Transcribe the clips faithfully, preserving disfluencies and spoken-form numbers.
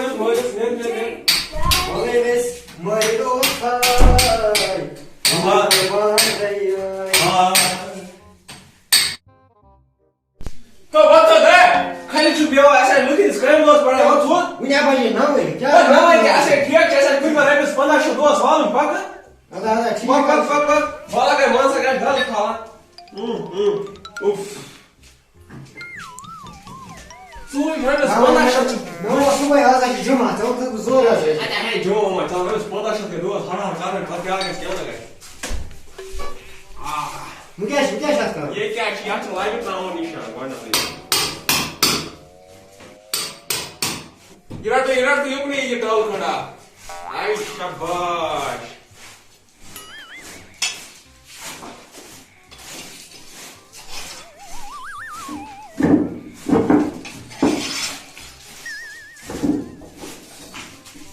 مٲلِس نیر، نیر، نیر۔ وَلَے ویٚژھِ مٲرِتھ اوس ہاے۔ ہاے۔ ہاے۔ تو وۄتھ تو دے، خٲلی چھُ بیٚہوان، اَسہِ آسہِ لُکن ہٕنٛز کامہِ دۄہس پٮ۪ٹھ، وۄتھ تھوٚد۔ وٕنہِ ہا بَجے نَوَے، کیٛاہ وۄتھ نَوَے کیٛاہ، اَسہِ ہے ٹھیک چھِ، اَسہِ ہے کُنہِ منٛز رۄپیَس پنٛداہ شیٚتھ دۄہس والُن، پَکہٕ۔ اَدٕ، اَدٕ، ٹھیٖک پَکھ، حظ پَکھ، چھُ۔ پَکھ، پَکھ، وَلہٕ گٔے مان ژٕ گژھ گرٕ کھالان۔ اۭں، اۭں، اُف۔ ژوٗرِ رۄپیَس پنٛداہ شیٚتھ چھُ۔ مےٚ ووٚن صُبحٲے، آز ہا چھُ جُمعہ، ژےٚ ووٚنُتھ بہٕ زورٕ حظ۔ اَدٕ ہے، جُمعہ وۄنۍ، ژےٚ ووٚنُتھ پنٛداہ شیٚتھ گٔے دۄہَس ہَڑ ہَڑ کَرٕنۍ، پَتہٕ کیٛاہ گژھِ، کیٛاہ نہٕ گژھِ۔ آہ۔ وۄنۍ کیٛاہ چھِ، وۄنۍ کیٛاہ چھِ اَتھ کَرُن؟ یے کیٛاہ چھِ، یَتھ چھِ لَبہِ ترٛاوُن نِشان گۄڈٕنٮ۪تھٕے۔ یہِ رَٹہٕ، یہِ رَٹہٕ یُکنُے یہِ ٹٲل کھنٛڈا۔ آے شاباش۔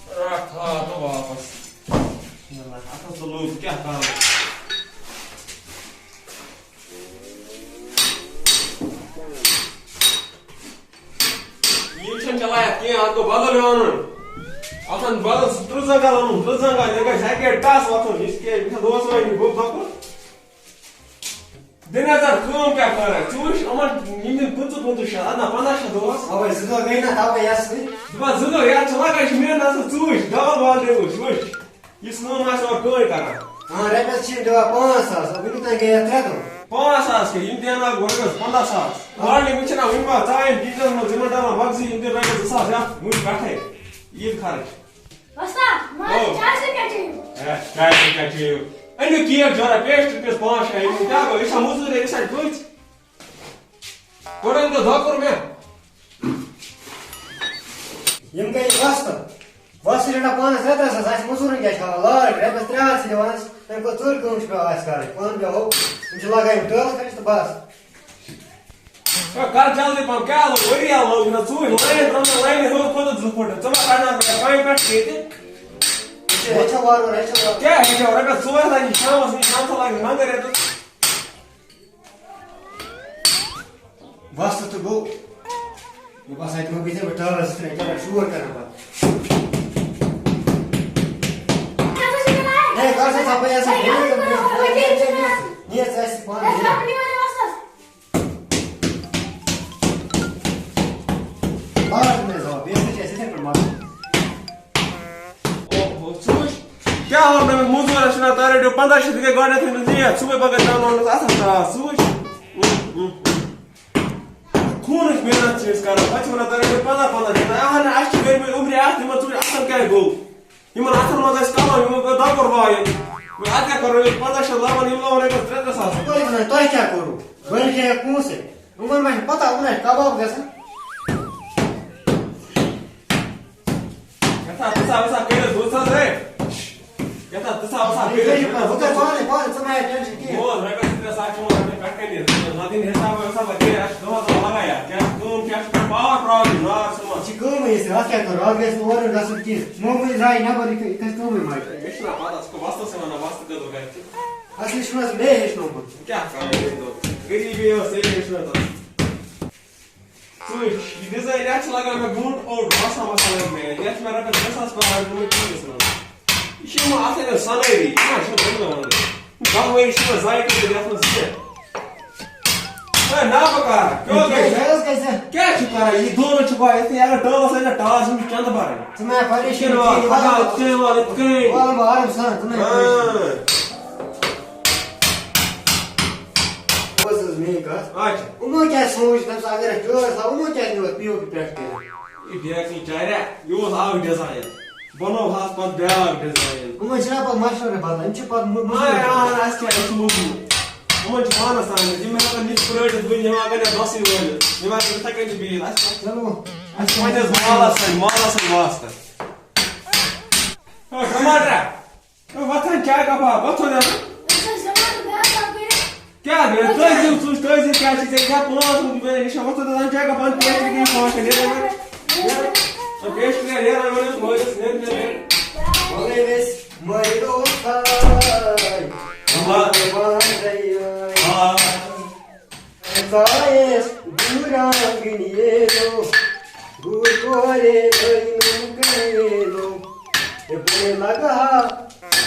رَٹھ تھاو تہٕ واپس۔ اَتھ ہسا لوٚگ، کیٛاہ کَرو؟ یہِ چھَنہٕ چلان یَتھ کینٛہہ، اَتھ گوٚو بدل ہیوٚو اَنُن۔ اَتھ اَن بدل سُہ ترٕٛہ زنٛگل اَنُن، ترٕٛہ زنٛگل، یہِ گژھِ اَکہِ لَٹہِ ٹَس وۄتھُن، یہِ چھِ کینٛہہ، یہِ چھا دۄہَس وۄنۍ یہِ گوٚب دۄکُن؟ دِ نظر، کٲم کیٛاہ کَران؟ ژٕ وٕچھ یِمَن، یِم دِن پٕنٛژٕہ پٕنٛژٕہ شَتھ، اَدٕ نہ پنٛداہ شَتھ دۄہَس۔ اَوَے زٕ دۄہ گٔے نہ تَوَے یَس سۭتۍ۔ دَپان زٕ دۄہ، یَتھ چھِ لَگان، یہِ چھِ محنت آسان، ژٕ وٕچھ، ڈبل والرِ وٕچھ، وٕچھ۔ یُس کٲم آسہِ اورٕ کٕہٕنۍ کران۔ ہاں، رۄپیَس چھِ یِم دِوان پانٛژھ ساس، وٕنیُک تام گٔے یَتھ ترٛےٚ دۄہ۔ پانٛژھ ساس کیٛاہ؟ یِم دِن اَکھ رۄپیَس پنٛداہ ساس۔ آ۔ گۄڈٕنِکۍ وٕچھِ نا وٕنہِ ما ژایَن کِچنَس منٛز، یِمَن دَپان مۄکھ زِ یِم دِن رۄپیَس زٕ ساس، یَتھ وٕنہِ پٮ۪ٹھَے عیٖد خرٕچ۔ وۄستا، ماجہِ او۔ چاے سۭتۍ کیٛاہ چیٚیِو؟ ہے، چاے سۭتۍ کیٛاہ چیٚیِو؟ أنِو کیک جورا، پیسٹری پیٖس پانٛژھ شےٚ، یِم کیٛاہ گوٚو؟ أسۍ چھا موٚزوٗرۍ، أسۍ چھا پٔژھۍ؟ کوٚرُن تہٕ دۄہ کوٚر مےٚ۔ یِم گٔے وۄستہٕ۔ وۄستہٕ چھِ رَٹان پانَس رٮ۪تَس حظ، اَسہِ مٔزوٗرَن کیٛاہ چھِ ہاوان؟ لٲر رۄپیَس ترٛےٚ ہَتھ چھِ دِوان اَسہِ، تَمہِ کھۄتہٕ ژوٚر کٲم چھِ پٮ۪وان اَسہِ کَرٕنۍ۔ پانہٕ بیٚہو، یِم چھِ لَگان یِم ٹٲلہٕ کھَنٛجہِ تہٕ بَس۔ ہے، کَر جلدی پَہَم، کیٛاہ لوٚگ؟ ؤری ہا لوٚگ نہ، ژوٗرِ لٲنہِ ترٛٲو مےٚ لٲنہِ ہیوٚر کھوٚتُکھ زٕ فُٹ۔ ژٕ ما کَڑناوَکھ مےٚ کامہِ پٮ۪ٹھ ییٚتہِ؟ أسۍ چھِ ہیٚچھان وارٕ وارٕ، ہیٚچھان وارٕ۔ کیٛاہ ہیٚچھو؟ رۄپیَس ژور ہَتھ چھِ شامَس، وٕنہِ شامَس لاگہِ مَنٛگَر رٮ۪تَس۔ وۄستہٕ تہٕ گوٚو۔ مےٚ باسان، تِمو گٔژھۍ نہٕ وۄنۍ ٹٲلَس سۭتۍ کَران، شور کَران پَتہٕ۔ ہے، کر سا ژھۄپہٕ، ہے، سا ہے، بیٚیہِ ہے، نیر ژٕ اَسہِ پانہٕ ہے، نیر۔ بار مےٚ زاو، بیٚیہِ سۭتۍ چھِ اَسہِ یِتھَے پٲٹھۍ مَرُن۔ اوہو، ژٕ وٕچھ، کیٛاہ ووٚن تٔمِس موٚزوٗرَس؟ چھُنہ تۄہہِ رٔٹِو پنٛداہ شیٚتھ، یہِ گٔے گۄڈٕنٮ۪تھٕے نہٕ نِیَت، صُبحٲے پَگاہ دیٛاوناوُن اَتھَس ترٛاو، ژٕ وٕچھ۔ خوٗنٕچ محنت چھِ أسۍ کَران، پَتہٕ چھِ وَنان تۄہہِ رٔٹِو پنٛداہ پنٛداہ شیٚتھ، اَہَن اَسہِ چھِ گٔرمٕتۍ عُمرِ اَتھ، یِمَن ژٕ وٕچھ اَتھَن کیٛاہ گوٚو، یِمَن اَتھَن منٛز ٲسۍ قلم، یِمَن پیوٚو دَبُر وایُن، وۄنۍ اَتھ کیٛاہ کَرو، ییٚلہِ پنٛداہ شیٚتھ لَوان، یِم لَوان رۄپیَس ترٛےٚ ترٛےٚ ساس۔ وۄنۍ وَنان تۄہہِ کیٛاہ کوٚروٕ؟ بٔلۍ کھیٚیَکھ پونٛسَے۔ یِمَن ما چھِ پَتہ، یِمَن آسہِ کَباب گژھان۔ کیٛاہ تھا، تِژھا وِژھا کٔرِتھ بوٗز حظ، ہے؟ کیٛاہ تھا، تِژھا وِژھا یہِ کٔرِتھ؟ چھِ پَتہٕ، بہٕ کَرٕ پانَے، پانَے، ژٕ مہ ہےٚ ٹٮ۪نشَن کِہیٖنۍ۔ بوز، رۄپیَس ترٛےٚ ساس چھِ یِوان رۄپیَس پٮ۪ٹھ کَنہِ، نَتہٕ یِن حِساب وِساب، کیٛاہ، اَسہِ چھِ دۄہَس دۄہَس لَگان یَتھ، کیٛاہ کٲم کیٛاہ چھِ کَران، پاوَر پرٛابلِم، نار ژھٕنان۔ یہِ چھِ کٲمٕے یِژھ، اَتھ کیٛاہ کَرو، اَتھ گژھِ نہٕ اورٕ یورٕ گژھُن کِہیٖنۍ۔ موموٗلی درٛاے نٮ۪بَر، یہِ کھَ-، یہِ کھَسہِ کٲمٕے مَٹہِ۔ مےٚ چھُنہ پَتہ، ژٕ کَتھ وَستَس یِوان، نہ وَستہٕ کٔژ گَرِ چھِ۔ اَصلی چھُنہ سُہ مے ہیٚچھنومُت۔ کیٛاہ کَرو ییٚمہِ دۄہ؟ غریٖبی ٲس، ژےٚ ہیٚچھنٲوتھ۔ ژٕ وٕچھ، یہِ design یَتھ چھِ لَگان مےٚ گٲنٛٹہٕ اوٚڑ، مَسا مَسا لَگہِ مےٚ یَتھ۔ یَتھ چھِ مےٚ رۄپیَس زٕ ساس پٮ۪وان گٔمٕتۍ ٹھیٖکَس منٛز۔ یہِ چھِ یِوان اَتھ اَتٮ۪ن سَنٲری، یہِ ما چھِ وَنان وَنان۔ دَہ ؤری چھِ مےٚ ضایع کٔرِتھ یَتھ منٛز کینٛہہ۔ ہے، نا بہٕ کَرٕ، کیٛاہ یہِ گژھِ؟ کیٛاہ حظ گژھِ؟ کیٛاہ چھُ کَران؟ یہِ دونہٕ چھُ گۄڈٕ یِتھُے، اگر ٹٲلَس اَتہِ ٹاس، یِم چھِ چَندٕ بَرٕنۍ۔ ژٕ مہ ہےٚ پریشٲنی یِتھ کٔنۍ کینٛہہ، وَلہٕ، وَلہٕ، ژٕ کینٛہہ وَلہٕ، یِتھ کٔنۍ۔ وَلہٕ بہٕ آرام سان، ژٕ مہ ہےٚ ہاں۔ پریشٲنی۔ بوز حظ میٛٲنۍ کَتھ۔ اچھا۔ یِمو کیٛاہ سوٗنٛچ تَمہِ ساتہٕ اگر اَسہِ ٹٲل آسہٕ ہا، یِمو کیٛازِ نیوٗ اَتھ P O P پٮ۪ٹھ کٔرِتھ؟ یہِ بیکری چاریا، یہِ اوس اَکھ design۔ بَنوو ہَس پَتہٕ بیٛاکھ design۔ یِمَن چھِنہ پَتہٕ مَشوَرٕ بدلان، یِم چھِ پَتہٕ مُ-، مُ-، آ، آ، اَسہِ کیٛاہ، أسۍ چھِ موٚزوٗر۔ یِمَن چھِ پانَس تام، یِم ہٮ۪کَن یِتھ پٲٹھۍ رٔٹِتھ، وٕنہِ یِم ہٮ۪کَن یَتھ دۄسٕے وٲلِتھ، یِم ہٮ۪کَن یِتھَے کٔنۍ تہِ بِہِتھ۔ اَسہِ کیٛاہ؟ چلو، اَسہِ چھِ پنٛنِس مالَس سۭتۍ، مالَس سۭتۍ واسطہٕ۔ ہے، ٹماٹرا۔ ہے، وۄتھان چاے کَپا، وۄتھُن حظ۔ أسۍ ٲسۍ دَپان، بہٕ ہٮ۪کہٕ ہا کٔرِتھ۔ کیٛاہ گٔے؟ تُہۍ دِیِو ژٕ وٕچھ، تُہۍ زِ کیٛاہ چھِ ژےٚ؟ کیٛاہ پانٛژھ وُہُر گٔے؟ یہِ چھا وۄتھُن دَپان چاے کَپا، اَن پیسٹری کِنہٕ پانٛژھ شےٚ؟ نیران وۄنۍ۔ نیران۔ اَن پیسٹری، نیران وۄنۍ، مٲلِس، نیر، نیر، نیر۔ وَلَے ویٚژھِ مٲرِتھ اوس ہاے۔ آ۔ آ۔ ژایَس دوٗر آنٛگن ییرو، گوٗر کورے بٲینُن لگہٕ ہا،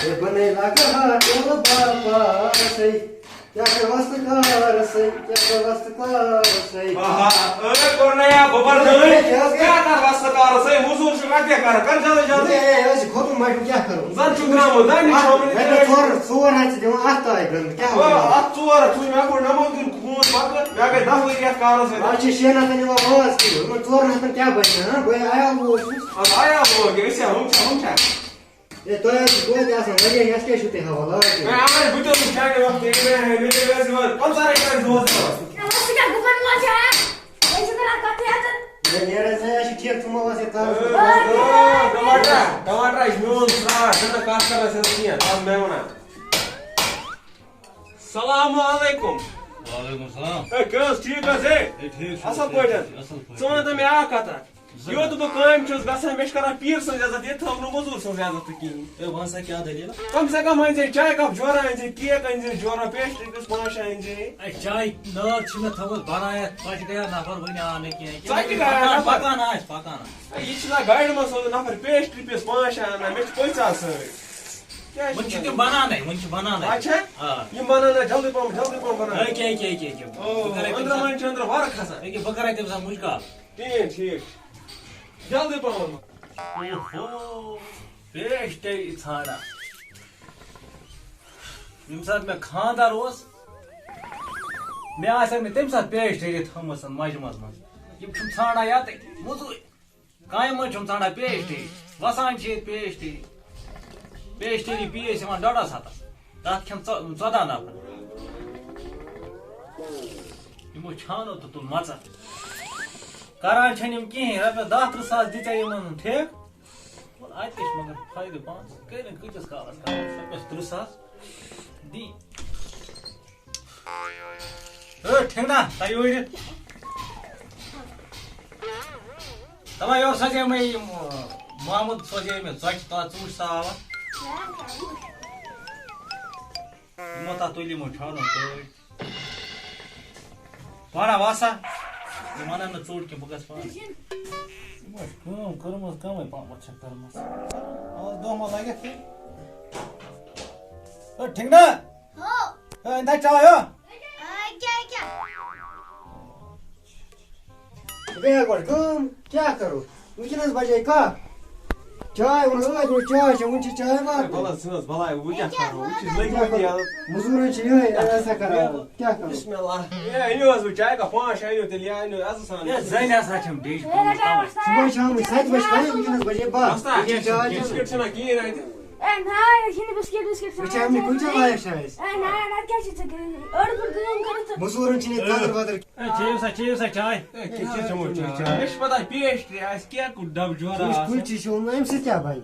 ہے بہٕ نے لگہٕ ہا ٹولہٕ باپارسٕے۔ کیٛاہ کَرٕ وۄستہٕ کارسٕے، کیٛاہ کَرٕ وۄستہٕ کارسٕے۔ آہا، اے کوٚرنَیا بوبر ہے، جٲنۍ، کیٛاہ حظ گٔے؟ کیٛاہ کَرٕ وۄستہٕ کارسٕے، موٚزوٗر چھُ وَتہِ کیٛاہ کَرٕ، کَر جلدی جلدی۔ ہے، ہے، أسۍ چھِ کھوٚتمُت مَٹہِ، کیٛاہ کَرو؟ زَن چھُ درٛامُت، دَنہِ اَتھ، چھُ آمُت۔ ہے، مےٚ ژورَن، ژور ہَتھ چھِ دِوان اَتھ تام گٔنٛڈ، کیٛاہ آ، وَنو؟ اَتھ ژور ہَتھ، ژٕ وٕچھ مےٚ کوٚر نَمَتھ دیُن خوٗن پَتہٕ، مےٚ گٔے دَہ ؤری اَتھ کارَس سۭتۍ۔ آز چھِ شیٚن ہَتَن یِوان پانٛژھ کِلوٗ، یِمَن ژورَن ہَتَن کیٛاہ بَنہِ، ہاں؟ بہٕ ہے عیال وول چھُس۔ اَدٕ عیال وول کیٛاہ، أسۍ ہے ہُم چھِ، ہُم چھِ۔ ہے، تۄہہِ حظ چھُ توتہِ آسان واریاہ، یَتھ کیٛاہ چھُو تُہۍ ہاوان لال چوک؟ ہے، اَوَے بہٕ تہِ اوسُس چانہِ وقتہٕ، یہِ مےٚ، مےٚ تہِ ٲسۍ یِوان پنٛژاہ رۄپیہِ ٲسۍ دۄہَس دِوان۔ ہے، وۄنۍ ژٕ کیٛاہ گُپَن منٛز چھِ ہا؟ أسۍ چھِ کَران کَتھٕے یٲژَن۔ ہے، نیرٕ حظ، ہے، اَسہِ چھِ ٹھیٖکھ، ژٕ مہ وَس یَتھ کارَس منٛز۔ آ، ٹماٹر، ٹماٹر، یہِ چھُ میون ژاٹھ، ژٕ نہٕ کَتھ کَران چھَنہٕ کینٛہہ، ژٕ وَن مےٚ وَنان۔ السلام علیکم۔ وعلیکم السلام۔ ہے، کیٛاہ حظ، ٹھیٖک حظ، ہے؟ ہے، ٹھیٖک چھُ، اَصٕل ٹھیٖک پٲٹھۍ حظ۔ چھُ، اَصٕل پٲٹھۍ۔ ژٕ وَن تہٕ مےٚ اَکھ کَتھا۔ یوٚت بہٕ کامہِ چھُس گژھان، مےٚ چھِ کران پیٖر سٕنٛز عزت، ییٚتہِ تھاوَکھ نہٕ موٚزوٗر سٕنٛز عزت تہٕ کِہیٖنۍ۔ ہے، وَن سا کیٛاہ دٔلیٖل؟ کم سے کم أنۍ زِ چاے کپ جورا، أنۍ زِ کیک، أنۍ زِ جورا، پیسٹری گٔژھ پانٛژھ شےٚ أنۍ زِ۔ ہے، چاے نٲر چھِ مےٚ تھٲومٕژ بَنٲیِتھ، پَتہٕ گٔیو نفر وٕنہِ آو نہٕ کینٛہہ۔ ژَتہِ گٔیو پَکان، نفر۔ پَکان آسہِ، پَکان آسہِ۔ ہے، یہِ چھُنہ گاڑِ منٛز سوزُن نفر پیسٹری پیٖس پانٛژھ شےٚ اَنان، مےٚ چھِ پٔژھۍ آسان سۭتۍ۔ کیٛاہ چھِ وٕنہِ چھِ تِم بَنانے، وٕنہِ چھِ بَنانے۔ اچھا؟ آ۔ یِم بَنانا جلدی پَہَم، جلدی پَہَم بَنانا۔ ہے، کیٛاہ، کیٛاہ، کیٛاہ، کیٛاہ؟ او، بہٕ کَرَے تٔمِس أنٛدرٕ ساتہٕ، منٛز چھِ أنٛدرٕ وَرٕ کھسان۔ ییٚکیٛاہ، بہٕ کَرَے تٔمِس ساتہٕ مُشکال۔ ٹھیٖک، ٹھیٖک۔ جلدی پَہَم۔ اوہو، پیسٹری ژھانٛڈان۔ ییٚمہِ ساتہٕ مےٚ خانٛدر اوس، مےٚ آسہِ ہا نہٕ تَمہِ ساتہٕ پیسٹری تھٲومٕژ مَجہِ منٛز منٛز۔ یِم چھِم ژھانٛڈان یَتٕے، موٚزوٗرۍ۔ کامہِ منٛز چھِم ژھانٛڈان پیسٹری۔ وَسان چھِ ییٚتہِ پیسٹری۔ پیسٹری پیٖس یِوان ڈۄڈَس ہَتَس۔ تَتھ کھٮ۪ن ژۄ-، ژۄداہ نفر۔ یِمو چھانو تہٕ تُل مَژَر۔ کران چھَنہٕ یِم کِہیٖنۍ۔ رۄپیَس دَہ تٕرٛہ ساس دِژے یِمَن ٹھیکہٕ۔ وَلہٕ اَتہِ تہِ چھِ مگر فٲیدٕ پانَس۔ کٔرِن کۭتِس کالَس کَرو؟ رۄپیَس تٕرٛہ ساس دی۔ ہے، ٹھیکہٕ دار، تَیٲری۔ تَلہ، یورٕ سوزے مےٚ یِم، محمد سوزے مےٚ ژۄچہِ، تَتھ ژٕ وٕچھ سا آوا۔ یِمو تَتھ تُلۍ یِمو چھانو تٲج۔ وَنہ وَسا۔ یِم وَنَن نہٕ ژوٚٹ کینٛہہ، بہٕ گژھٕ پانَے۔ یِمو چھِ کٲم کٔرمٕژ، کَمٕے پَہمَتھ چھَکھ کٔرمٕژ۔ آز دۄہ ما لَگٮ۪کھ تیٚلہِ؟ ہے، ٹھیکہٕ دار۔ ہو۔ ہے، اِندا چاے، ہو۔ آ، کیٛاہ، کیٛاہ؟ گٔیے گۄڈٕ کٲم، کیٛاہ کَرو؟ وٕنکیٚنَس بَجے کَہہ۔ چاے ووٚن ٲدۍ، وۄنۍ چاے چےٚ، وٕنہِ چھِ چاے واتنٕے۔ بَلہٕ حظ، ژٕ حظ بَلاے، وۄنۍ کیٛاہ کَرو؟ وٕنہِ چھِ لٔگۍ مٕتۍ یَلہٕ۔ مٔزوٗرَن چھِ یِہوٚے، اَسا کَرو، کیٛاہ کَرو؟ بِسمِ اللہ۔ ہے، أنِو حظ وۄنۍ چاے کَپ پانٛژھ شےٚ أنِو تیٚلہِ، یا أنِو عزٕ سان۔ ہے، زٔنۍ ہسا چھَم ڈِش گٔمٕژ تَوَے۔ صُبحٲے شامٕے سَتہِ بَجہِ پَرِ، وٕنکیٚنَس بَجے بَہہ۔ وۄستا، وٕنہِ چھِ چاے چٮ۪نٕے۔ بِسکِٹ چھِنہ کِہیٖنۍ اَتہِ؟ اے، نہ، یہِ چھِنہٕ بِسکِٹ وِسکِٹ وٕچھ، کھٮ۪وان۔ اَمہِ کُے کُنہِ جایہِ لایق چھِ اَسہِ۔ اے، نہ، نہ، کیٛاہ چھِ ژٕ کَران؟ أڑ بٔڑ کٲم کٔرٕتھ ژٕ۔ مٔزوٗرَن چھِنہٕ ییٚتہِ قدٕر ودٕر۔ اے، چیٚیِو سا، چیٚیِو سا چاے۔ اے، کیٛاہ چیٚمو چاے؟ مےٚ چھِ پَتہ پیسٹری آسہِ، کیکُک ڈَبہٕ جورا کُلچہِ، آسہِ۔ کُلچہِ چھِ وۄنۍ اَمہِ سۭتۍ کیٛاہ بَنہِ؟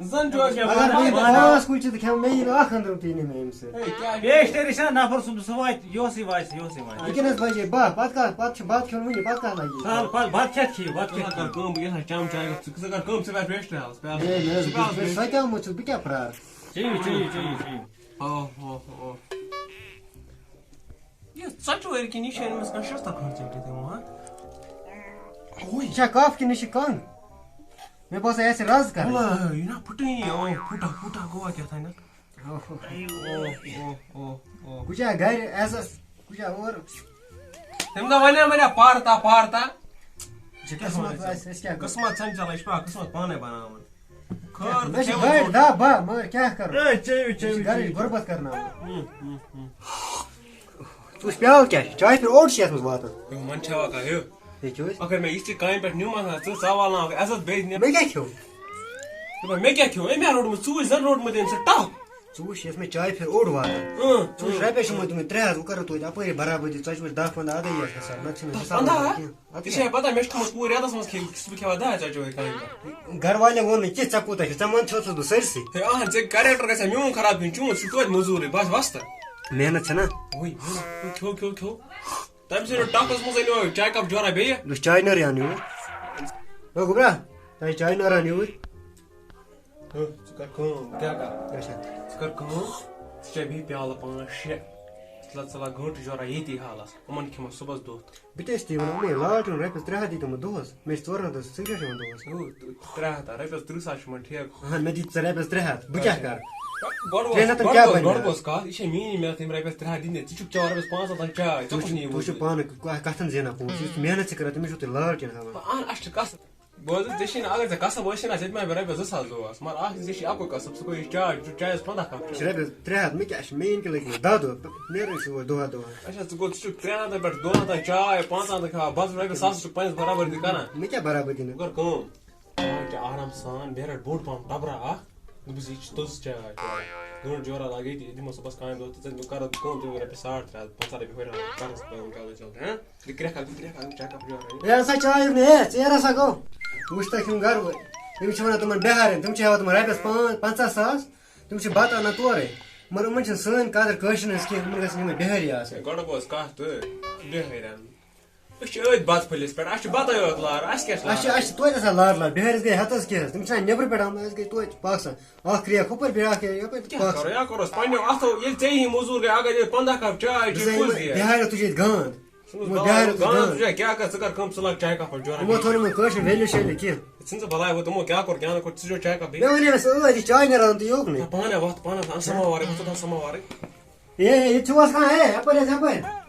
زَن چھُ اَسہِ اگر بہٕ پانَس پانٛژھ کُلچہِ تہِ کھٮ۪مہٕ، مےٚ یی نہٕ اَکھ أنٛدرٕ تہِ نہٕ مےٚ اَمہِ سۭتۍ۔ اے، کیٛاہ؟ پیسٹری چھا نفر سُنٛد، سُہ واتہِ، یۄسٕے واتہِ، یۄسٕے واتہِ۔ وٕنکیٚنَس بَجے بَہہ، پَتہٕ کَتھ، پَتہٕ چھُ بَتہٕ کھیوٚن وٕنی، پَتہٕ کَتھ لَگہِ؟ سَہل، پَتہٕ بَتہٕ کھٮ۪تھ کھیٚیِو، بَتہٕ ژٕ کھٮ۪تھ کھٮ۪یِو۔ کَر کٲم، بہٕ گژھٕ ہا چَم چاے، ژٕ، ژٕ کَر کٲم، ژٕ کَر پیسٹری حالَس، پیٛالَس۔ اے، مےٚ حظ، ژٕ پیٛالَس بہٕ چھُس پیسٹری۔ سۄ تہِ آمُت چھُس، بہٕ کیٛاہ پرٛارٕ؟ چیٚیِو، چیٚیِو، چیٚیِو، چیٚیِو۔ اوہ، اوہ، اوہ۔ یہِ ژۄچہِ وٲرۍ کِنۍ، یہِ چھِ أنمٕژ کانٛہہ شستہ کھنٛڈ ژٔٹِتھ یِمو، ہا؟ اوے۔ یہِ چھا کَف کِنہٕ یہِ چھِ کَنٛگ؟ مےٚ باسان، یہِ آسہِ رَز کَرٕنۍ۔ وَلہٕ، یہِ نا پھُٹٲنی، اوہ، پھُٹا، پھُٹا گوٚوا کیٛاہ تام، نہ؟ اوہ۔ اوہ، اوہ، اوہ، اوہ۔ کُجا گَرِ عزت، کُجا اورٕ۔ تَمہِ دۄہ وَنیٛا، وَنیٛا، پارتا، پارتا۔ یہِ چھِ قٕسمت آسہِ، أسۍ کیٛاہ کَرو؟ قٕسمت چھَنہٕ چَلان، یہِ چھِ پٮ۪وان قٕسمت پانَے بَناوُن۔ خٲر مےٚ چھِ کھٮ۪مو گَرِ ژوٚٹ۔ دَہ باہ، مگر کیٛاہ کَرو؟ اے، چیٚیِو، أسۍ چھِ چیٚیِو، گَرِچ چیٚیِو۔ غُربت کَرناوان۔ ہُم، ہُم، ہُم۔ ژٕ وٕچھ پیٛالہٕ کیٛاہ چھِ، چایہِ پھِر اوٚڑ چھِ یَتھ منٛز واتان۔ یہِ مَنٛدچھاوا کانٛہہ، ہیوٚر۔ ہے، کیٛاہ حظ؟ اگر مےٚ یِتھِ کامہِ پٮ۪ٹھ نیوٗمَتھ ہا ژٕ، ژٕ وَلناوَکھ عزت بیٚیہِ نِمَتھ۔ مےٚ کیٛاہ کھیوٚو؟ دوٚپمَے، مےٚ کیٛاہ کھیوٚو؟ أمۍ ہا روٚٹمُت، ژٕ وٕچھ زَن روٚٹمُت أمۍ سُہ ٹَپھ۔ ژٕ وٕچھ، یَتھ مےٚ چایہِ پھِر اوٚڑ واتان۔ اۭں، ژٕ وٕچھ، اۭں۔ رۄپیَس چھِ یِمَن تِمَن ترٛےٚ ہَتھ، وۄنۍ کَرو توتہِ اَپٲری برابٔدی، ژۄچہِ وۄچہِ دَہ پنٛداہ اَدَے یَتھ حِساب، نَتہٕ چھِنہٕ دَہ حِساب پنٛداہ؟ روزان کینٛہہ۔ اَدٕ ژےٚ چھےٚ کیٛاہ؟ پَتہ، مےٚ چھِ تھوٚمُت پوٗرٕ رٮ۪تَس منٛز کھیٚیہِ، چھُس بہٕ کھٮ۪وان دَہ ژۄچہِ وۄچہِ کامہِ پٮ۪ٹھ۔ گَرٕ والٮ۪ن ووٚن نہٕ کینٛہہ، ژےٚ کوٗتاہ چھُ، ژےٚ منٛد چھُ اوسُس بہٕ سٲرسٕے۔ ہے، اَہَن، ژےٚ character گژھِ ہا میون خراب کِنہٕ چون، ژٕ چھُکھ توتہِ مٔزوٗرٕے، بَس وۄستہٕ۔ محنت چھَنا؟ وٕے، وٕے، کھیوٚو، کھیوٚو، کھیوٚو۔ تَمہِ سۭتۍ روٚٹ ٹَپَس منٛز أنِو چاے کَپ جورا بیٚیہِ۔ یُس چاے نٲر اَنہٕ یوٗرۍ۔ ہے گوٚبرا، تۄہہِ چاے نٲر اَنہٕ یوٗرۍ۔ ہہ، ژٕ کَر کٲم، بہٕ کیٛاہ کَرٕ؟ اچھا۔ ژٕ کَر کٲم، ژٕ چےٚ بیٚیہِ پیٛالہٕ پانٛژھ شےٚ۔ ژٕ لا، ژٕ لا گٲنٛٹہٕ جورا ییٚتی حالس، یِمن کھٮ۪مو صُبحس دۄد۔ بہٕ تہِ ٲسۍ تی وَنان، یِمَے لاٹ یِم رۄپیَس ترٛےٚ ہَتھ دِتۍ یِمَن دۄہَس، مےٚ چھِ ژورَن ہَتَن سۭتۍ یِوان دۄہَس۔ ہُہ، ترٛےٚ ہَتھ ہا، رۄپیَس تٕرٛہ ساس چھُ یِمن ٹھیکہٕ۔ اَہَن، مےٚ دِتۍ ژٕ رۄپیَس ترٛےٚ ہَتھ، بہٕ کیٛاہ کَرٕ؟ گۄڈٕ ترٛےٚ اوس، ہَتَن گۄڈٕ کیٛاہ اوس، بَنہِ گۄڈٕ مےٚ؟ اوس کَتھ، یہِ چھےٚ میٛٲنی محنت، یِم رۄپیَس ترٛےٚ ہَتھ دِتۍ مےٚ، ژٕ چھُکھ چٮ۪وان رۄپیَس پانٛژھ ہَتھ تام چاے، ژےٚ کُس نِیہِ تُہۍ چھِو موٚزوٗرۍ؟ پانہٕ کَتھَن زینان پونٛسہٕ، یُس ژٕ محنت چھِ کَران، تٔمِس چھُو تُہۍ لالٹیٖن ہاوان۔ اَہَن، اَسہِ چھِ کَسٕب۔ بہٕ حظ، ژےٚ چھِی نہٕ، اگر ژےٚ کَسٕب ٲسی نہ، ژےٚ دِمہٕ ہا بہٕ رۄپیَس زٕ ساس دۄہَس، مگر اَکھ، ژےٚ چھِی اَکُے کَسٕب، ژٕ گوٚو یہِ چاے، چُھ چایَس پنٛداہ کَپ یہِ چھِ رۄپیَس ترٛےٚ ہَتھ، مےٚ کیٛاہ چھِ، مےٚ یِن کہِ لٔگۍ مےٚ دَہ دۄہ، نیران چھِ یور دۄہَہ دۄہَہ۔ اچھا، ژٕ گوٚو، ژٕ چھُکھ ترٛےٚ ہَتھ پٮ۪ٹھ دۄن ہَتَن چاے، پانٛژَن ہَتَن کھٮ۪وان، بَتہٕ رۄپیَس ساسَس چھُکھ پنٛنِس برابر تہِ کَران۔ مےٚ کیٛاہ برابر دِنہٕ؟ ژٕ کَر کٲم، ژٕ اَن کیٛاہ آرام سان، بیٚیہِ رَٹ بوٚڑ پَہَم ٹَبرا اَکھ، دوٚپُس، یہِ چھِ تٔژ چاے، گٲنٛٹہٕ جورا لاگہِ ییٚتی، یہِ دِمو صُبحَس کامہِ دۄہ تہٕ ژٕ کَر کٲم، ژٕ دِمو رۄپیَس ساڑ ترٛےٚ ہَتھ، پنٛژاہ رۄپیہِ ہُرراوَن، کَرَس کٲم، کَرَس جلدی، ہہ؟ یہِ کرٛٮ۪کھ اَکھ، یہِ کرٛٮ۪کھ اَکھ، چیک اَپ جورا۔ ہے ہسا چاے یُن ہے، ژیر ہسا گوٚو۔ وٕچھ تۄہہِ یِم گرٕ وٲلۍ۔ تِم چھِ وَنان تِمن بِہارٮ۪ن، تِم چھِ ہٮ۪وان تِمن رۄپیَس پانٛژھ، پنٛژاہ ساس، تِم چھِ بَتہٕ اَنان تورَے۔ مگر یِمَن چھِنہٕ سٲنۍ قدر کٲشرٮ۪ن ہٕنٛز کینٛہہ، یِمَن گژھن یِمَے بِہٲری آسٕنۍ۔ گۄڈٕ بوز کَتھ تہٕ بِہٲرٮ۪ن۔ أسۍ چھِ أتھۍ بَتہٕ پھٔلِس پٮ۪ٹھ، اَسہِ چھِ بَتَے یوت لارٕ، اَسہِ کیٛاہ چھِ اَسہِ چھِ، لارٕ؟ اَسہِ چھِ توتہِ آسان لارٕ لارٕ، بِہٲرِس گٔے ہَتَس کیٛاہ حظ، تِم چھِنہ نٮ۪برٕ پٮ۪ٹھ آمٕتۍ، اَسہِ گٔے توتہِ پاکستان۔ اَکھ کرٛیکھ ہُپٲرۍ، بیٛاکھ کرٛیکھ یَپٲرۍ، تہٕ کیٛاہ پاکستان۔ کَرو، یا کَروس پنٛنیو اَتھو، ییٚلہِ ژےٚ یی موٚزوٗر گٔے، اگر ییٚلہِ پنٛداہ کَپ چاے چے، بِہٲرۍ کُس دِیہِ؟ بِہارِ تُجہِ ییٚتہِ گانٛد۔ ژٕ وٕچھ، یِمو بہٕ بِہارِ آوُس تُج گانٛد گانٛد۔ تُجہِ، کیٛاہ کَر، ژٕ کَر کٲم، ژٕ لاگ چاے کَپ پَتہٕ جورا یِمو بیٚیہِ۔ تھوٚو نہٕ یِمَن کٲشِر ویلیوٗ شیلیوٗ کینٛہہ۔ ژٕ ژٕ بَلاے ووت، یِمو کیٛاہ کوٚر، کیٛاہ نہٕ کوٚر، ژٕ چیوٚو چاے کَپ بیٚیہِ۔ مےٚ وَنے أمِس، ٲدۍ یہِ چاے نیران تہٕ یوٚک نہٕ۔ نہ، پانَے وَتھ، پانَے وَتھ، اَن سَماوارٕے، وَتھ، وَتھ، اَن سَماوارٕے۔ ہے، ہے، ییٚتہِ چھُ وَسان، ہے، یَپٲرۍ حظ، یَپٲرۍ۔